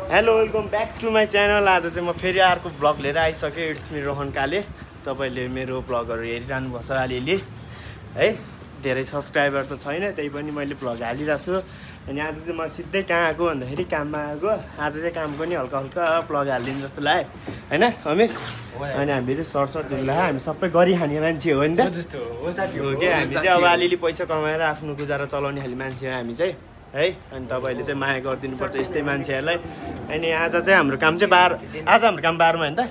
Hello welcome back to my channel. आज चाहिँ म फेरि अर्को ब्लग लिएर आइसकेँ। It's me Rohan Kale. तपाईँले मेरो ब्लगहरू हेरिरहनुपर्छ अलिअलि है। धेरै सब्सक्राइबर त छैन, त्यही पनि मैले ब्लग हालिरहेको छु। अनि आज चाहिँ म सिधै कहाँ आएको भन्दाखेरि काममा आएको। आज चाहिँ कामको नि हल्का हल्का ब्लग हालिदिनु जस्तो लाग्यो होइन अमिर। अनि हामीले सर्ट दिनु लाग्यो। हामी सबै गरिखाने मान्छे हो नि त, हो कि हामी चाहिँ अब अलिअलि पैसा कमाएर आफ्नो गुजारा चलाउने खाले मान्छे हो हामी चाहिँ है। अनि तपाईँले चाहिँ माया गरिदिनुपर्छ यस्तै मान्छेहरूलाई। अनि आज चाहिँ हाम्रो काम चाहिँ आज हाम्रो काम बारमा होइन त,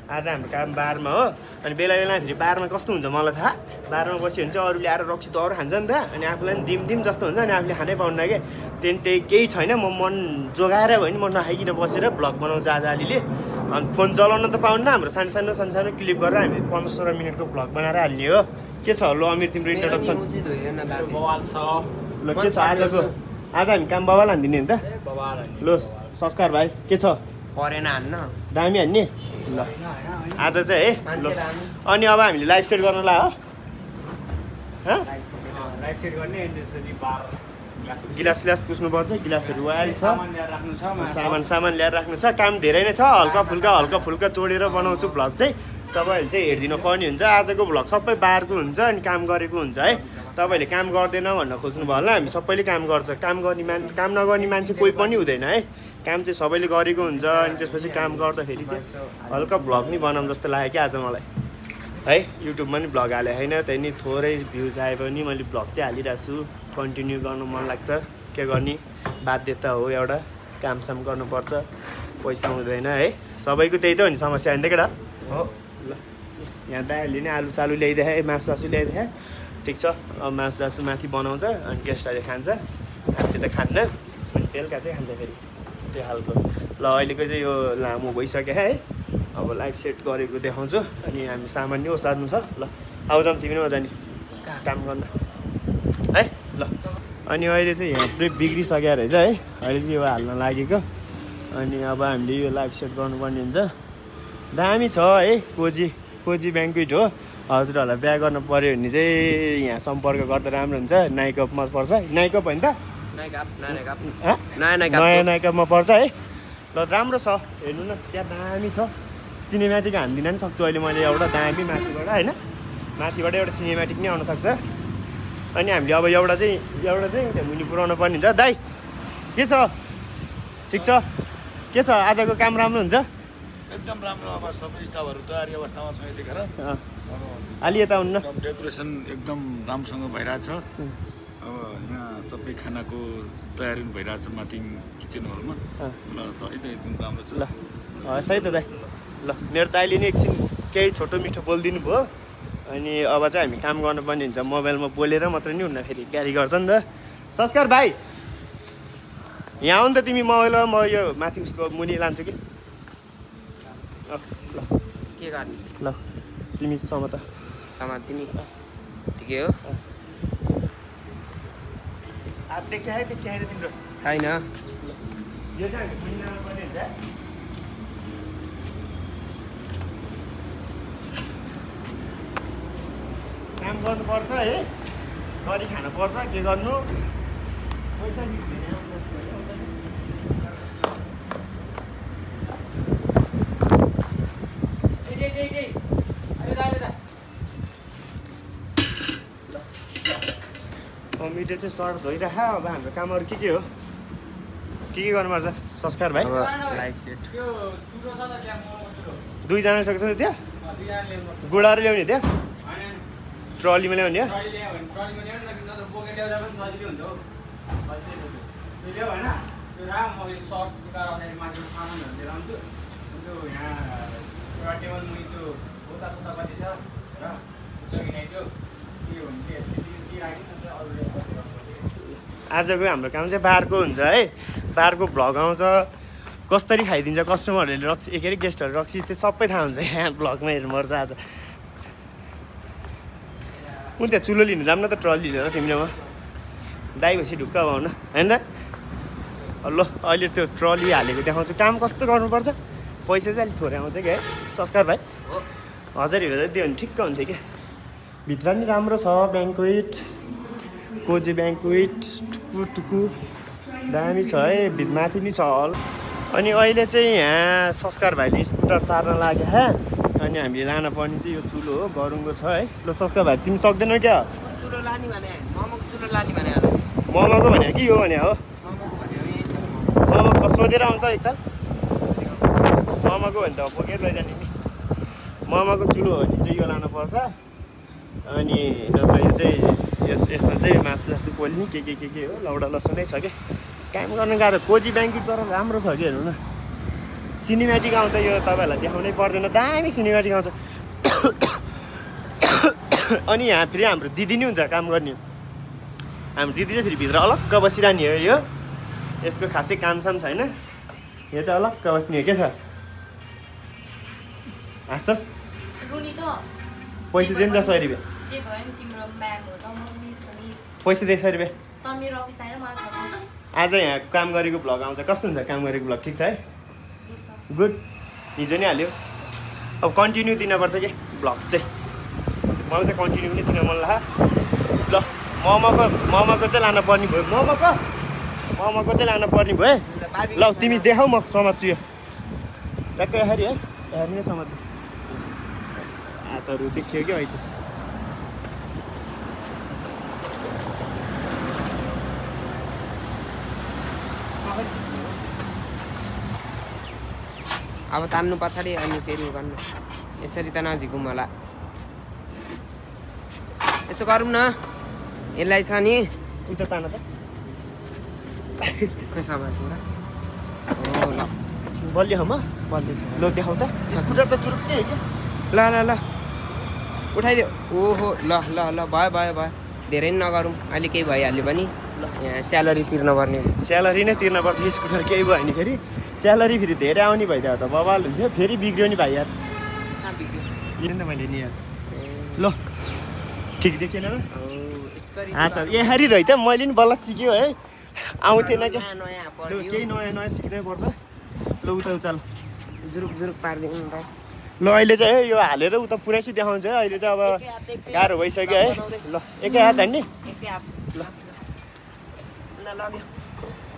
आज हाम्रो काम बारमा हो। अनि बेला बेला फेरि बारमा कस्तो हुन्छ मलाई थाहा, बारमा बस्यो भने चाहिँ अरूले आएर रक्सी त अरू खान्छ नि त, अनि आफूलाई पनि दिम जस्तो हुन्छ। अनि आफूले खानै पाउन्न क्या, त्यही केही छैन। म मन जोगाएर भयो भने म नखाइकन बसेर भ्लग बनाउँछु आज अलिअलि। अनि फोन चलाउन त पाउन्न, हाम्रो सानो सानो क्लिप गरेर हामी 15-16 मिनटको भ्लग बनाएर हाल्ने हो। के छ लो अमिर तिम्रो इन्ट्रोडक्सन? ल के छ आज हामी काम बबाल हानिदिने नि त लो संस्कार भाइ। के छ परेन हान्न दामी हान्ने ल आज चाहिँ है ल। अनि अब हामीले लाइभ सेट गर्न ला हो, लाइभ सेट गर्ने। त्यसपछि बार गिलास पुस्नुपर्छ, गिलासहरू आइल छ, सामान ल्याएर राख्नु छ। काम धेरै नै छ, हल्का फुल्का तोडेर बनाउँछु भ्लग चाहिँ। तपाईँहरूले चाहिँ हेरिदिनु पर्ने हुन्छ। आजको भ्लग सबै बारको हुन्छ अनि काम गरेको हुन्छ है। तपाईँहरूले काम गर्दैन भन्न खोज्नु भयो होला, हामी सबैले काम गर्छ। काम नगर्ने मान्छे कोही पनि हुँदैन है। काम चाहिँ सबैले गरेको हुन्छ। अनि त्यसपछि काम गर्दाखेरि चाहिँ हल्का भ्लग नि बनाऊँ जस्तो लाग्यो कि आज मलाई है। युट्युबमा नि भ्लग हाले होइन, त्यही नि थोरै भ्युज आए पनि मैले भ्लग चाहिँ हालिरहेको छु। कन्टिन्यू गर्नु मन लाग्छ, के गर्ने बाध्यता हो एउटा। कामसाम गर्नुपर्छ, पैसा हुँदैन है। सबैको त्यही त हो नि समस्या होइन त केटा हो। ल यहाँ दाइहरूले नि आलु सालु ल्याइदिए, मासु ल्याइदिए। ठिक छ, अब मासु माथि बनाउँछ अनि गेस्टहरूले खान्छ, हामीले त खान्न। अनि बेलुका चाहिँ खान्छ फेरि त्यो खालको। ल अहिलेको चाहिँ यो लामो भइसक्यो है। अब लाइभ सेट गरेको देखाउँछु। अनि हामी सामान नि ओसार्नु छ। ल आउँछौँ तिमी पनि जाने काम गर्न है ल। अनि अहिले चाहिँ यहाँ पुरै बिग्रिसक्यो रहेछ है। अहिले चाहिँ यो हाल्न लागेको। अनि अब हामीले यो लाइभ सेट गर्नुपर्ने हुन्छ। दामी छ है, कोजी ब्याङ्क्वेट हो। हजुरहरूलाई बिहा गर्न पऱ्यो भने चाहिँ यहाँ सम्पर्क गर्दा राम्रो हुन्छ। नाइकअपमा पर्छ, नाइकअप होइन त, नयाँ नाइकअपमा पर्छ है। ल राम्रो छ, हेर्नु न त्यहाँ दामी छ। सिनेमेटिक हानिदिन पनि सक्छु अहिले मैले एउटा दामी माथिबाट होइन, माथिबाट एउटा सिनेमेटिक नै आउनसक्छ। अनि हामीले अब एउटा चाहिँ त्यहाँ मुनि पुऱ्याउनु पर्ने हुन्छ। दाइ के छ, ठिक छ? के छ आजको काम राम्रो हुन्छ? एकदम राम्रो। अब सबै स्टाफहरू तयारी अवस्थामा छ यतिखेर। अलि यता हुन्न, डेकोरेसन एकदम राम्रोसँग भइरहेछ। अब यहाँ सबै खानाको तयारी पनि भइरहेछ माथि किचन हलमा। ल त एकदम राम्रो छ। ल सही त दाइ। ल मेरो दाइले नि एकछिन केही छोटो मिठो बोलिदिनु भयो। अनि अब चाहिँ हामी काम गर्नुपर्ने हुन्छ। मोबाइलमा बोलेर मात्र नि हुन्न, फेरि क्यारी गर्छ नि त। संस्कार भाइ यहाँ आउ नि त तिमी। मोबाइलमा म यो माथि उसको मुनि लान्छु कि। ल के गर्ने? ल तिमी समात्दिने ठिकै हो। हात देखाए तिम्रो छैन। यो चाहिँ हामी मुनि लानुपर्ने हुन्छ। काम गर्नुपर्छ है, गरी खानुपर्छ। के गर्नु, पैसा मिठो चाहिँ सर्ट धोइराख। अब हाम्रो कामहरू के हो, के गर्नुपर्छ संस्कार भाइ? लाइभ सेट दुईजना सक्छ नि त्यहाँ, गुडाएर ल्याउने त्यहाँ ट्रलीमा ल्याउने हो। आजको हाम्रो काम चाहिँ बारको हुन्छ है। बारको भ्लग आउँछ, कसरी खाइदिन्छ कस्टमरहरूले रक्सी, के अरे गेस्टहरू रक्सी, त्यो सबै थाहा हुन्छ यहाँ भ्लगमा हेर्नुपर्छ। आज कुन त्यहाँ चुलो लिनु जाऊँ न त, ट्रली लिएर तिमीले म दाइ भएपछि ढुक्क आउन होइन त। ल अहिले त्यो ट्रली हालेको देखाउँछु, काम कस्तो गर्नुपर्छ। पैसा चाहिँ अलिक थोरै आउँछ कि है संस्कार भाइ? 1000 दियो भने ठिक्क हुन्थ्यो क्या। भित्र नि राम्रो छ, ब्याङ्क्वेट, कोजी ब्याङ्क्वेट, टुकु दामी छ है। माथि नि छ हल, अनि अहिले चाहिँ यहाँ संस्कार भाइले स्कुटर सार्न लाग्यो है अनि हामीले लान पर्ने चाहिँ यो चुलो हो गरुङको छ है ल संस्कार भाइ तिमी सक्दैनौ क्या चुलो लाने भने मोमोको चुलो लाने भने मोमोको भने के हो भने हो मोमोको सोधेर आउँछ एकताल मोमोको भने त बोकेर लैजाने नि मोमोको चुलो हो भने चाहिँ यो लानुपर्छ अनि नत्र यो चाहिँ यसमा चाहिँ मासु सासु पोल्ने के हो लौडा लसुनै छ क्या काम गर्न गाह्रो कोजी ब्याङ्की तर राम्रो छ कि हेर्नु न सिनेमेटिक आउँछ यो तपाईँहरूलाई देखाउनै पर्दैन दामी सिनेमेटिक आउँछ अनि यहाँ फेरि हाम्रो दिदी नै हुन्छ काम गर्ने हाम्रो दिदी चाहिँ फेरि भित्र अलग्ग बसिरहने हो यो यसको खासै कामसाम छैन यो चाहिँ अलग्ग बस्ने हो के छ हाँस्छस् पैसा दिनु त 100 रुपियाँ पैसा दे 100 रुपियाँ आज यहाँ काम गरेको भ्लग आउँछ कस्तो हुन्छ काम गरेको भ्लग ठिक छ है गुड हिजो नै हाल्यो अब कन्टिन्यू दिनुपर्छ कि भ्लग चाहिँ मलाई चाहिँ कन्टिन्यू पनि दिन मन लाग्यो ल मोमोको चाहिँ लान पर्ने भयो मोमोको चाहिँ लान पर्ने भयो ल तिमी देखाऊ म समात्छु यो ट्याक्कै हेरी है हेर्ने समात्छु हातहरू देखियो क्या अहिले अब तान्नु पछाडि अनि फेरि गर्नु यसरी त नजिकौँ होला यसो गरौँ न यसलाई छ नि उता तान त खै समाज ल बलियो हमा बल्दैछ ल देखाउ त स्कुटर त चुरुक्कै हो ल ल ल उठाइदियो ओहो ल ल ल भयो भयो भयो धेरै पनि नगरौँ अहिले केही भइहाल्यो भने यहाँ स्यालेरी तिर्न पर्ने स्यालेरी नै तिर्न पर्छ स्कुटर केही भयो भने फेरि स्यालेरी फेरि धेरै आउने भइदियो त बबाल हुन्थ्यो फेरि बिग्रियो नि भाइ यार नि त मैले नि यार ल ठिक देखेन र हात ए हेरी रहेछ मैले नि बल्ल सिक्यो है आउँथेन क्या केही नयाँ सिक्नै पर्छ ल उता उचाल जुरुक जुरुक पारिदिउँ न त ल अहिले चाहिँ है यो हालेर उता पुरै चाहिँ देखाउँछ है अहिले चाहिँ अब गाह्रो भइसक्यो है ल एकै हात हान्ने एकै हात ल ल लग्यो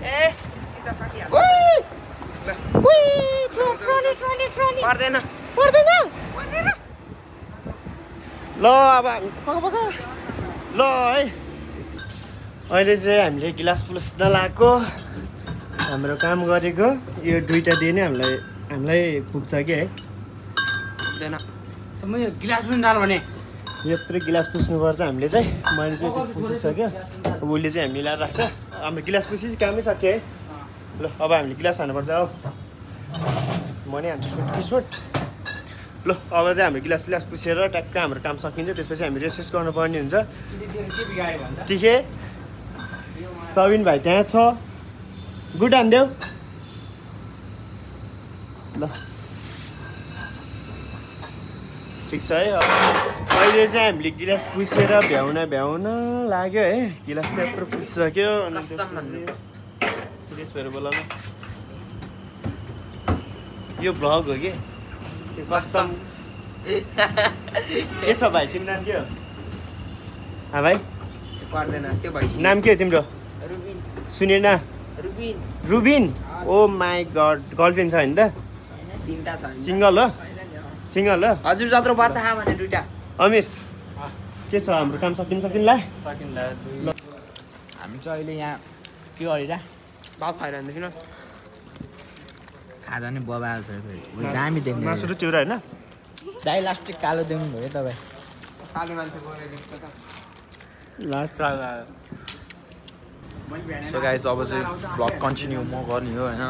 ए चिता सकिहाल्यो पर्दैन ल अब ल है अहिले चाहिँ हामीले गिलास पुस्न लगाएको हाम्रो काम गरेको यो दुईटा दिए नै हामीलाई पुग्छ कि है पुग्दैन म यो गिलास पनि दाल भने यत्रो गिलास पुस्नुपर्छ हामीले चाहिँ मैले चाहिँ त्यो पुसिसक्यो अब उसले चाहिँ हामी मिलाएर राख्छ हाम्रो गिलास पुसी कामै सक्यो है ल अब हामीले गिलास हान्नुपर्छ हौ म नै हान्छु सुट ल अब चाहिँ हाम्रो गिलास पुसेर ट्याक्क हाम्रो काम सकिन्छ त्यसपछि हामी रेसेस गर्नुपर्ने हुन्छ तिखे सबिन भाइ त्यहाँ छ गुड हान्देऊ ल ठिक छ है अहिले चाहिँ हामीले गिलास पुसेर भ्याउन लाग्यो है गिलास चाहिँ यत्रो पुसिसक्यो अनि सिरियस भएर बोला न यो भ्लग हो कि कसम के छ भाइ तिम्रो नाम के हो भाइ पर्दैन त्यो भइसक्यो नाम के हो तिम्रो रुबिन सुनेन Rubin oh my God girlfriend छ होइन त तीनटा छ सिङ्गल हो हजुर जत्रो बच्चा खा भने दुईटा अमिर के छ हाम्रो काम सकिन्छ ला हामी चाहिँ अहिले यहाँ के गरिरहेको भात खाइरहँदैछु न खाजा नि बबाल छ दामी देख्ने मासु र चिउरा होइन दाइ लास्ट कालो देख्नु भयो तपाईँ काले मान्छे गएर देख्छ त लास्ट सो गाइस अब चाहिँ ब्लग कन्टिन्यू म गर्ने हो होइन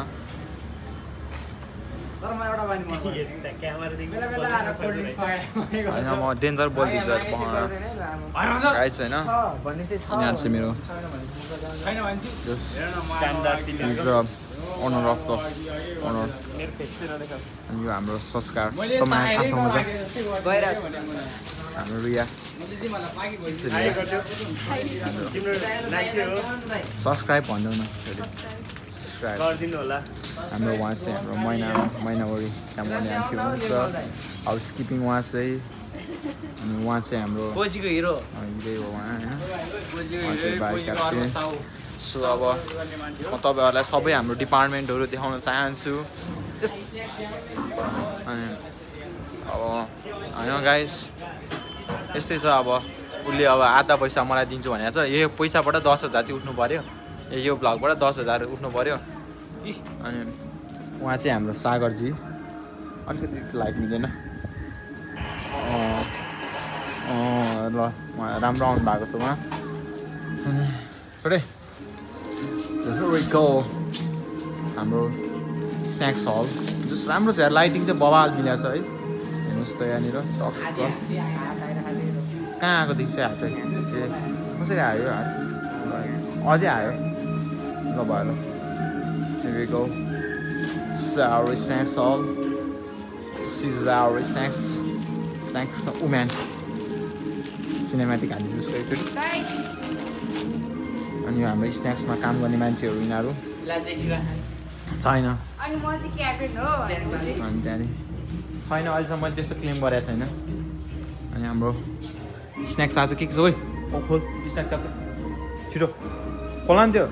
होइन म डेन्जर बोलिदिन्छु गाइस होइन यहाँ चाहिँ मेरो ओनर अफ द ओनर अनि यो हाम्रो संस्कार तपाईँ आफ्नो छ हाम्रो रिया सब्सक्राइब भन्नु न सब्सक्राइब गरिदिनु होला हाम्रो उहाँ चाहिँ हाम्रो महिनावरी त्यहाँ मर्ने आन्टी हुनुहुन्छ हाउस किपिङ उहाँ चाहिँ अनि उहाँ चाहिँ हाम्रो कोजीको हिरो हिरै हो उहाँ होइन सो अब म तपाईँहरूलाई सबै हाम्रो डिपार्टमेन्टहरू देखाउन चाहन्छु अनि अब होइन गाइस यस्तै छ अब उसले अब आधा पैसा मलाई दिन्छु भनेको छ यो पैसाबाट 10,000 चाहिँ उठ्नु पऱ्यो यो भ्लगबाट 10,000 उठ्नु पऱ्यो अनि उहाँ चाहिँ हाम्रो सागरजी अलिकति लाइट मिलेन ल उहाँ राम्रो आउनु भएको छ उहाँ छोडे हाम्रो स्न्याक्स हल जस राम्रो छ लाइटिङ चाहिँ बवाल मिलाएको छ है हेर्नुहोस् त यहाँनिर कहाँ आएको देखिन्छ हात चाहिँ कसरी आयो हात अझै आयो ल भयो ल Here we go. This is our snacks hall. This is our snacks woman. Cinematic हालिदिनु जस्तो एकचोटि अनि हाम्रो स्न्याक्समा काम गर्ने मान्छेहरू यिनीहरू छैन अनि त्यहाँदेखि छैन अहिलेसम्म मैले त्यस्तो क्लेम गरेको छैन अनि हाम्रो स्न्याक्स आज के छ है खोल स्न्याक्स छिटो खोला नि त्यो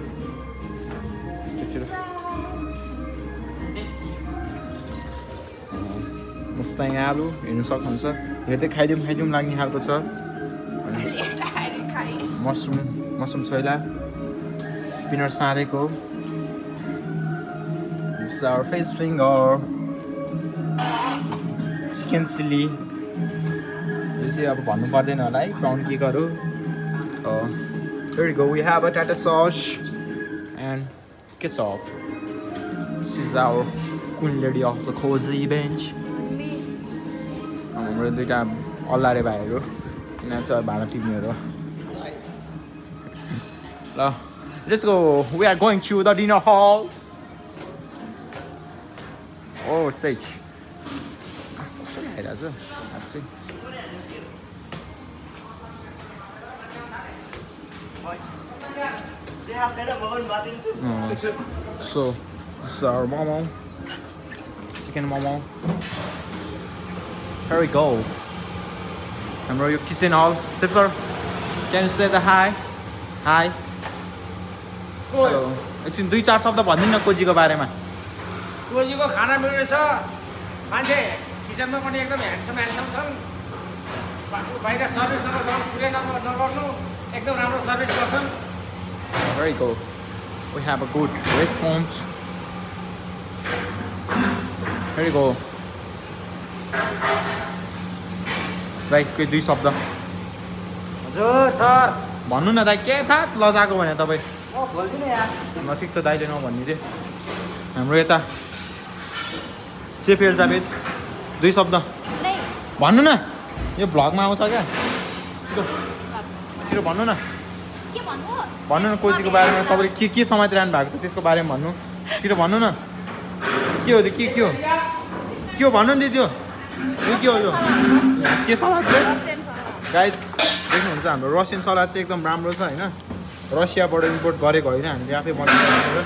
छिटो मुस्ताङ आलु हेर्नु सक्नुहुन्छ हेर्दै खाइदिउँ लाग्ने खालको छ मसरुम छोइला पिनट साँधेको fish finger चिकन चिल्ली यो चाहिँ अब भन्नु पर्दैन होला है प्राउन केकहरू Here we go, we have a tartar sauce and ketchup. This is our queen lady of the cozy bench. हाम्रो दुईटा अल्लारे भाइहरू यिनीहरू चाहिँ भाँडा टिप्नेहरू ल let's go, we are going to the dinner hall. Oh, sage. कसरी आइरहेछ So, this is our momo, chicken momo. Here we go. हाम्रो यो kitchen hall Sip sir, can you say the hi? Hi. एकछिन 2-4 शब्द भनिदिनु न कोजीको बारेमा कोजीको खाना मिल्ने छ मान्छे किचनमा पनि एकदम ह्यान्डसम छन् बाहिर सर्भिससँग पुरै नगर्नु एकदम राम्रो सर्भिस गर्छन् Very good. We have a good response. Here we go. Right, कोही 2 शब्द हजुर सर भन्नु न दाइ के थाहा लजाको भने तपाईँ म बोल्दिनँ यार ल ठिक छ दाइले नभन्नी रे हाम्रो यता सेफ एलिजाबेथ 2 शब्द भन्नु न यो भ्लगमा आउँछ क्या छिटो भन्नु न न कोजीको बारेमा तपाईँले के समातिरहनु भएको छ त्यसको बारेमा भन्नु छिटो भन्नु न के हो त्यो के हो भन्नु नि त्यो के हो यो के सलाद चाहिँ गाइस देख्नुहुन्छ हाम्रो रसियन सलाद चाहिँ एकदम राम्रो छ होइन रसियाबाट इम्पोर्ट गरेको होइन हामीले आफै बनाएको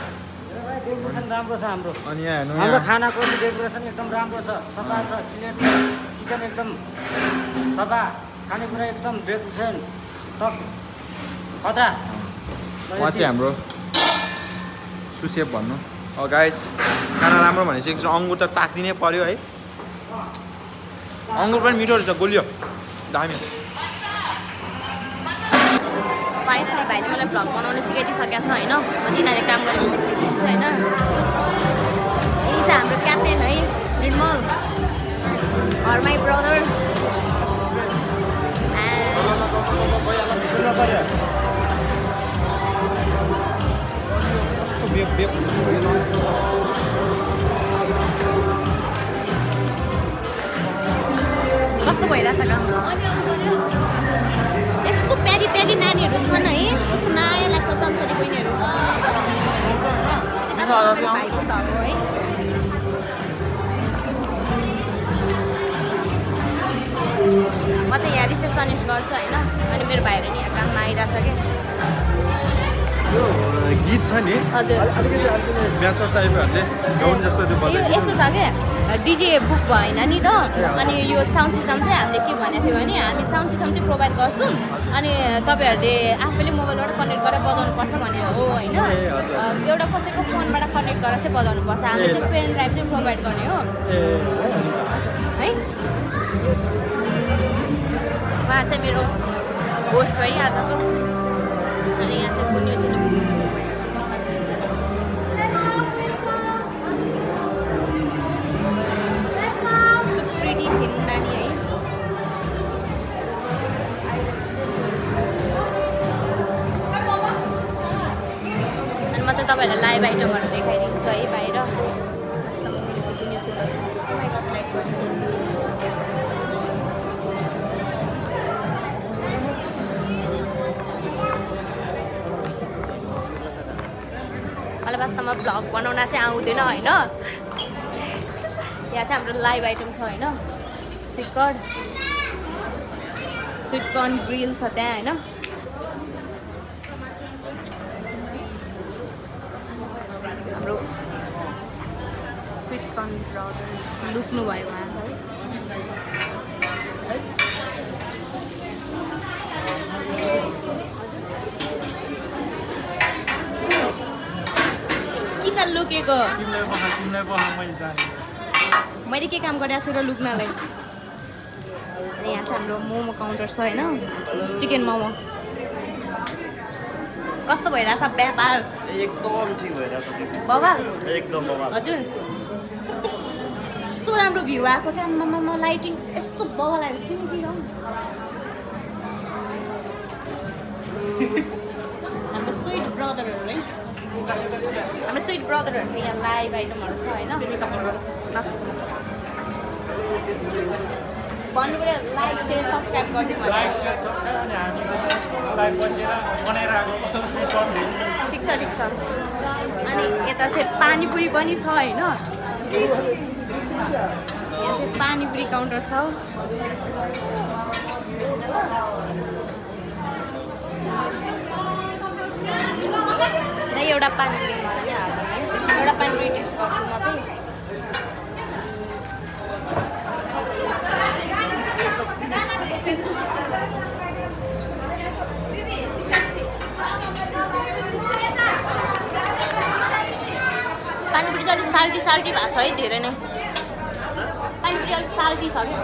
डेकोरेसन राम्रो छ हाम्रो अनि यहाँ हेर्नु हाम्रो खानाको चाहिँ डेकोरेसन एकदम राम्रो छ सफा छ क्लियर छ किचन एकदम सफा खानेकुरा एकदम डेकोरेसन टप खतरा उहाँ चाहिँ हाम्रो सुसेफ भन्नु गाइस खाना राम्रो भनेपछि एकचोटि अङ्गुर त चाख्दिनै पर्यो है अङ्गुर पनि मिठो रहेछ गोलियो दामी फाइनली भाइले मलाई भ्लग बनाउनु सिकाइदिइसकेको छ होइन म चाहिँ यिनीहरूले काम गरेको देख्दैछु होइन यही चाहिँ हाम्रो क्याप्टेन है निर्मल और माई ब्रदर कस्तो भइरहेछ काम यस्तो प्यारी नानीहरू छन् है कस्तो नयाँ लाग्छ चन्सरी बहिनीहरू भाइको भ्लग हो है म चाहिँ यहाँ रिसेप्सनिस्ट गर्छु होइन अनि मेरो भाइहरू नि यहाँ काममा आइरहेछ क्या गीत छ नि हजुर अलिकति म्याचर टाइपहरूले गाउनु जस्तो त्यो यो यस्तो छ क्या डिजे बुक भएन नि त अनि यो साउन्ड सिस्टम चाहिँ हामीले के भनेको थियो भने हामी साउन्ड सिस्टम चाहिँ प्रोभाइड गर्छौँ अनि तपाईँहरूले आफैले मोबाइलबाट कनेक्ट गरेर बजाउनु पर्छ भने हो होइन एउटा कसैको फोनबाट कनेक्ट गरेर चाहिँ बजाउनु पर्छ हामीले चाहिँ पेन ड्राइभ चाहिँ प्रोभाइड गर्ने हो है उहाँ चाहिँ मेरो होस्ट है आजको अनि यहाँ चाहिँ कुनै प्रिटी छिन् नानी है अनि म चाहिँ तपाईँहरूलाई लाइभ आइटमहरू देखाइदिन्छु है बाहिर मलाई वास्तवमा भ्लग बनाउन चाहिँ आउँदैन होइन यहाँ चाहिँ हाम्रो लाइभ आइटम छ होइन स्विट कर्न ग्रिल छ त्यहाँ होइन हाम्रो स्विट कर्न ब्रदर लुक्नु भयो उहाँ है किन लुकेको मैले के काम गरिरहेको छु र लुक्नलाई अनि यहाँ चाहिँ हाम्रो मोमो काउन्टर छ होइन चिकन मोमो कस्तो भइरहेछ व्यापार एकदम ठिक भइरहेछ बाबा एकदम बवाल हजुर कस्तो राम्रो भ्यू आएको छ आम्मामा लाइटिङ यस्तो बवाल आएर हाम्रो स्विट ब्रदरहरू है हाम्रो स्विट ब्रदरहरू यहाँ लाइभ आइटमहरू छ होइन भन्नु पऱ्यो लाइक सेयर सब्सक्राइब गरिदिनु ठिक छ अनि यता चाहिँ पानीपुरी पनि छ होइन यहाँ चाहिँ पानीपुरी काउन्टर छ एउटा पानीपुरी एउटा पानीपुरी टेस्ट गर्छु म चाहिँ पानीपुरी चाहिँ अलिक साल्टी भएको छ है धेरै नै पानीपुरी अलिक साल्टी छ क्या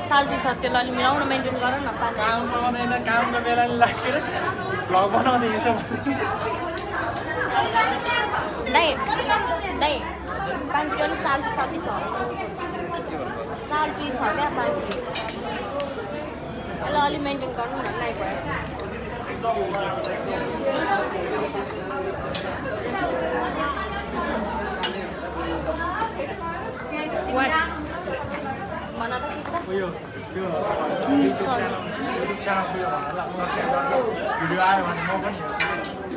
साल्टी छ त्यसलाई अलिक मिलाउन मेन्टेन गर न कामको बेला लाग्यो भ्लग बनाउँदै दाइ पानीपुरी अलिक साल्टी छ साल्टी छ क्या पानीपुरी यसलाई अलिक मेन्टेन गर्नु भन्नु नै भयो भन त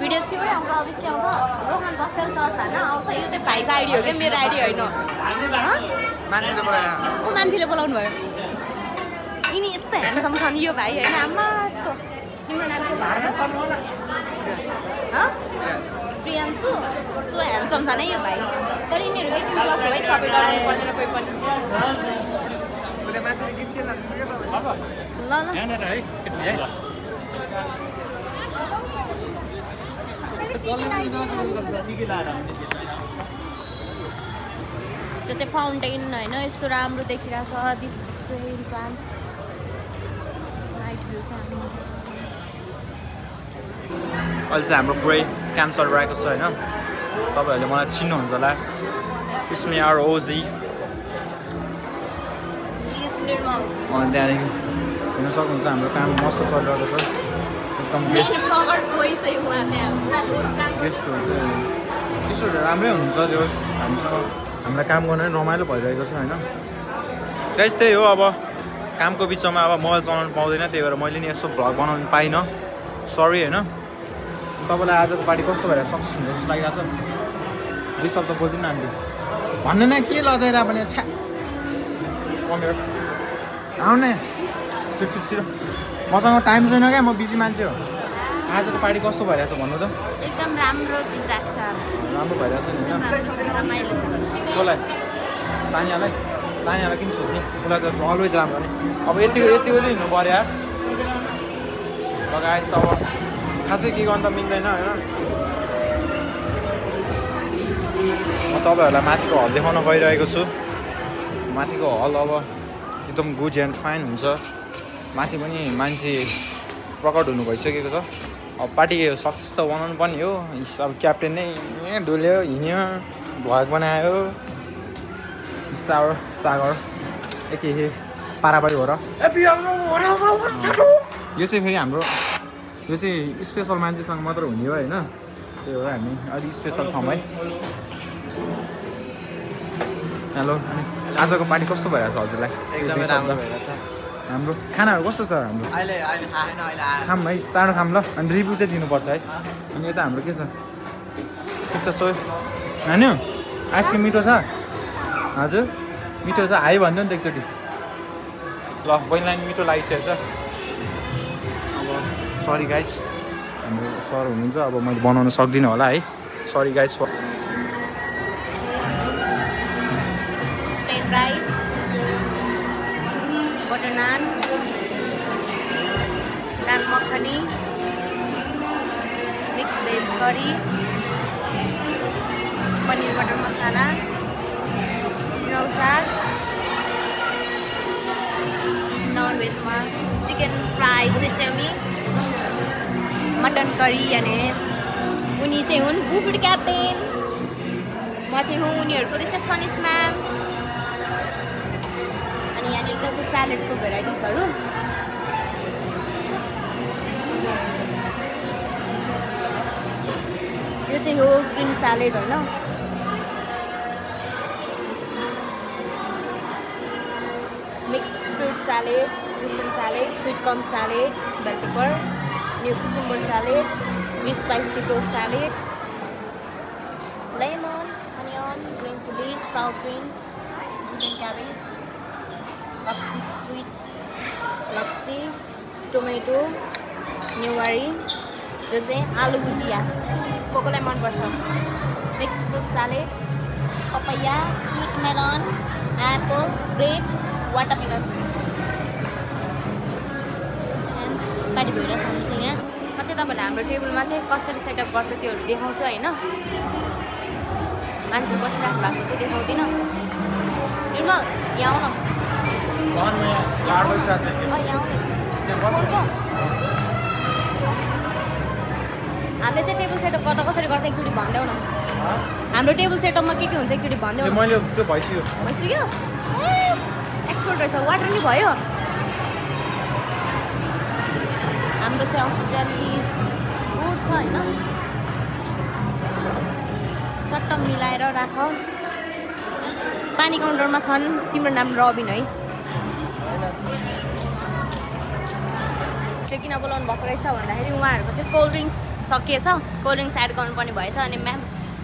भिडियो स्योरै आउँछ अवश्य आउँछ रोहन बसेर सर्छ होइन आउँछ यो चाहिँ भाइको आइडी हो क्या मेरो आइडी होइन मान्छेले बोलाउनु भयो यिनी यस्तो ह्यान्डसम छन् यो भाइ होइन आमा यस्तो तिम्रो नाम के प्रियान्सु कस्तो ह्यान्डसम छ नि यो भाइ तर यिनीहरू 18+ हो है सबै गराउनु पर्दैन कोही पनि त्यो चाहिँ फाउन्टेन होइन यस्तो राम्रो देखिरहेछ दिस इन्ट्रान्स नाइट भ्यू चाहिँ अहिले चाहिँ हाम्रो पुरै क्याम्प सर्भर आएको छ होइन तपाईँहरूले मलाई चिन्नुहुन्छ होला इस्मी आर ओजी त्यहाँदेखि हेर्न सक्नुहुन्छ हाम्रो काम मस्त चलिरहेको छ एकदम गेस्टहरू राम्रै हुनुहुन्छ त्यो हामीसँग हामीलाई काम गर्न रमाइलो भइरहेको छ होइन गाइस त्यही हो अब कामको बिचमा अब मोबाइल चलाउनु पाउँदैन त्यही भएर मैले नि यसो भ्लग बनाउनु पाइनँ सरी होइन तपाईँलाई आजको पार्टी कस्तो भएर सक्सेस हुन्छ जस्तो लागिरहेको छ 2 शब्द बोल्दिनँ आन्टी भन्नु न के लजाइरहेको पनि छ्या कमेर आउने छिटो मसँग टाइम छैन क्या म बिजी मान्छे हो आजको पार्टी कस्तो भइरहेछ भन्नु त एकदम राम्रो बिताएको छ राम्रो भइरहेछ नि होइन रमाइलो कसलाई तानियालाई किन सोध्ने उसलाई त अलवेज राम्रो नि अब यतिको चाहिँ हिँड्नु पऱ्यो यार लगाएछ अब खासै के गर्नु त मिल्दैन होइन म तपाईँहरूलाई माथिको हल देखाउन गइरहेको छु माथिको हल अब एकदम गुड एन्ड फाइन हुन्छ माथि पनि मान्छे प्रकट हुनु भइसकेको छ अब पार्टी सक्सेस त बनाउनु पर्ने हो अब क्याप्टेन नै डुल्यो हिँड्यो भ्लग बनायो सागर के पारापारी हो र यो चाहिँ फेरि हाम्रो यो चाहिँ स्पेसल मान्छेसँग मात्र हुने हो होइन त्यही भएर हामी अलिक स्पेसल छौँ है हेलो आजको पार्टी कस्तो भइरहेछ हजुरलाई एकदमै राम्रो भइरहेछ हाम्रो खानाहरू कस्तो छ हाम्रो अहिले खाम है चाँडो खाम ल अनि रिभ्यू चाहिँ दिनुपर्छ है अनि यता हाम्रो के छ ठिक छ सोही हान्यो आइसक्रिम मिठो छ हजुर मिठो छ हाई भन्नु नि त एकचोटि ल बहिनीलाई मिठो लागिसकेको छ अब सरी गाइस हाम्रो सर हुनुहुन्छ अब मैले बनाउन सक्दिनँ होला है sorry guys plain rice butter naan dal makhani mix veg curry paneer butter masala रौ साग नन भेजमा chicken fry sesame mutton curry अनि उनी चाहिँ हुन् बुफेट क्याप्टेन म चाहिँ हुँ उनीहरूको रिसेप्सनिस्ट म्याम अनि यहाँनिर चाहिँ स्यालेडको भेराइटिजहरू यो चाहिँ हो ग्रिन स्यालेड होइन mix fruit salad Russian salad, sweet corn salad, bell pepper, new cucumber salad, with spicy toast salad, lemon, onion, green chilies, sprout greens, julienne cabbage, sweet lapsi, tomato, newari, यो चाहिँ आलु भुजिया कोकोलाई मनपर्छ mix fruit salad papaya sweet melon apple grapes watermelon party भइरहेको हुन्छ यहाँ म चाहिँ तपाईँहरूले हाम्रो टेबलमा चाहिँ कसरी सेटअप गर्छ त्योहरू देखाउँछु होइन मान्छे बसिरहेको भएको चाहिँ देखाउँदिनँ निर्मल यहाँ आउन हामीले चाहिँ टेबल सेटअप गर्दा कसरी गर्छ एकचोटि भनिदेऊ न हाम्रो टेबल सेटअपमा के हुन्छ एकचोटि भनिदेऊ न मैले त्यो भइसक्यो एक्सपोर्ट रहेछ वाटर नि भयो हाम्रो चाहिँ अस्ट्रेलिया गुड छ होइन चट्ट मिलाएर राख पानी काउन्टरमा छन् तिम्रो नाम रबिन है त्यो किन बोलाउनु भएको रहेछ भन्दाखेरि उहाँहरूको चाहिँ कोल्ड ड्रिङ्क्स सकिएछ कोल्ड ड्रिङ्क्स एड गर्नुपर्ने भएछ अनि म्याम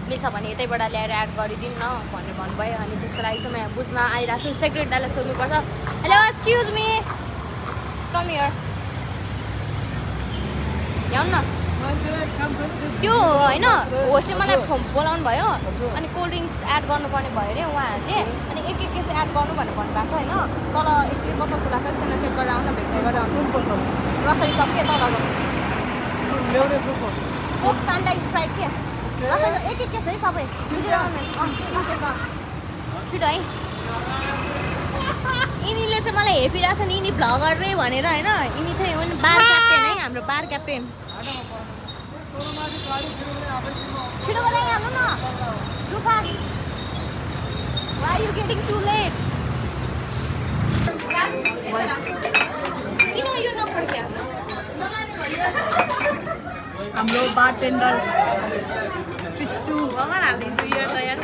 मिल्छ भने यतैबाट ल्याएर एड गरिदिउँ न भनेर भन्नुभयो अनि त्यसको लागि चाहिँ म यहाँ बुझ्न आइरहेको छु सेक्रेट दाइलाई सोध्नुपर्छ hello excuse me come here ल्याउनु न त्यो होइन होस्टले मलाई बोलाउनु भयो अनि कोल्ड ड्रिङ्क्स एड गर्नुपर्ने भयो अरे उहाँहरूले अनि एक केस एड गर्नु भनेर भन्नुभएको छ होइन तल एकचोटि कस्तो लाग्छ एकछिन चेक गरेर आउनु भेट्दै गरेर आउनु रसरी सक्यो तल कोक सान्डा स्प्राइट के एक केस है सबै बुझेर आउनु छिटो है यिनीले चाहिँ मलाई हेपिरहेको छ नि यिनी भ्लगर रे भनेर होइन यिनी चाहिँ हुन् बार क्याप्टेन है हाम्रो बार क्याप्टेन छिटो गरेर हाल्नु न too fast why you getting too late किन यो नपड्क्या हाम्रो बारटेन्डर क्रिस्टु भगवान हालिदिन्छु यो तयार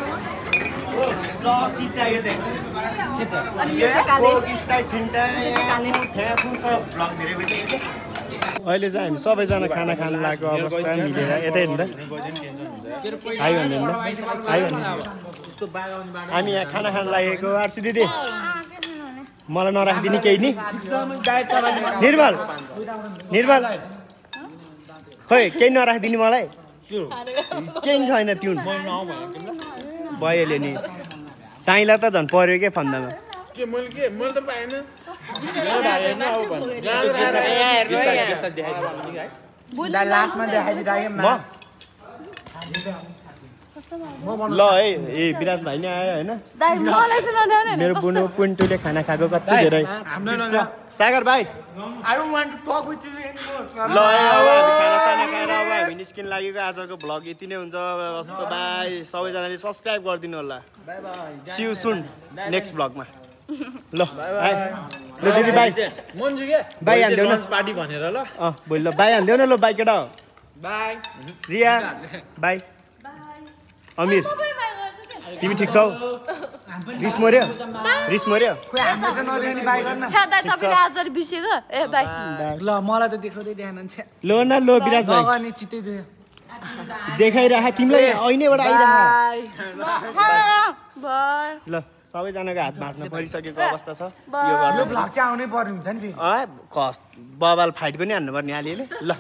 सब चिज चाहियो के छ अनि यो चाहिँ काले अहिले चाहिँ हामी सबैजना खाना खानु लागेको अवस्था मिलेर यतै हिँड्दा आयो भने हामी यहाँ खाना खानु लागेको आर्सी दिदी मलाई नराखिदिने केही नि निर्मल खोइ केही नराखिदिने मलाई केही छैन ट्युन भइहाल्यो नि साइला त झन् पर्यो के फन्दामा मैले त पाएन लास्टमा देखाइदिइराखेँ ल है ए विराज भाइ नै आयो होइन मेरो बुनु पुन्टुले खाना खाएको कति धेरै सागर भाइ ल अब खानासाना खाएर अब हामी निस्किन लागेको आजको भ्लग यति नै हुन्छ हस्त बाई सबैजनाले सब्सक्राइब गरिदिनु होला सी यु सुन नेक्स्ट भ्लगमा ल ल दिदी बाई मन्जु के बाई हान्देऊ न पार्टी भनेर ल भोलि ल बाई हान्देऊ न ल बाई केटा हो बाई रिया बाई अमिर तिमी ठिक छौ रिस मर्यो आज बिर्सेको ए बाई ल मलाई त देखाउँदै देखाएन ल न ल विराज भाइ चित्तै देखाइराख तिमीलाई ऐनैबाट आइराख बाई ल सबैजनाको हात भाँच्न परिसकेको अवस्था छ यो यो भ्लग चाहिँ आउनै पर्ने हुन्छ नि फेरि बबाल फाइट पनि हान्नुपर्ने अलिअलि ल